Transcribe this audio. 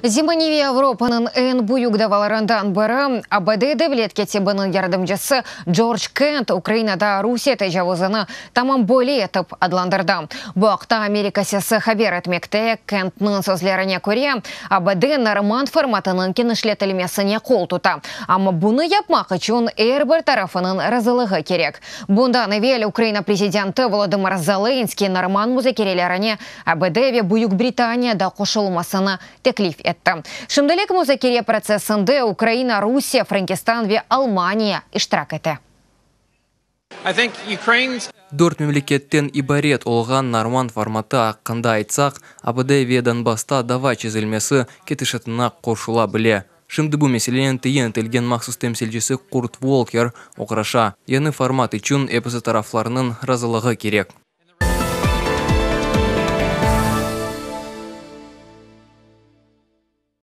Zemaneviy Avropanıñ eñ büyük davalarından biri, ABD devlet kâtibiniñ yardımcısı Corc Kent Ukrainada Rusiye tecavuzını tamam böyle etip adlandırdı. Bu aqta Amerika Sesi haber etmekte. Kentniñ sözlerine köre, ABD normand formatınıñ kenişletilmesine qol tuta, amma bunı yapmaq içün er bir tarafınıñ razılığı kerek. Bundan evel Ukraina prezidenti Volodımır Zelenskıy normand muzakerelerine ABD ve Büyük Britaniya da qoşulmasını teklif etti. Şimdilik muzakere protsessinde Ukraina, Rusiye, Frenkistan ve Almaniya iştirak ete. Dört memleketten ibaret olğan normand formatı aqqında aytsaq, ABD ve Donbassta dava çezilmesi ketişatına qoşula bile. Şimdi bu meselenen tayin etilgen mahsus temsilcisi Kurt Volker oğraşa. Yañı format içün episi taraflarnıñ razılığı kerek.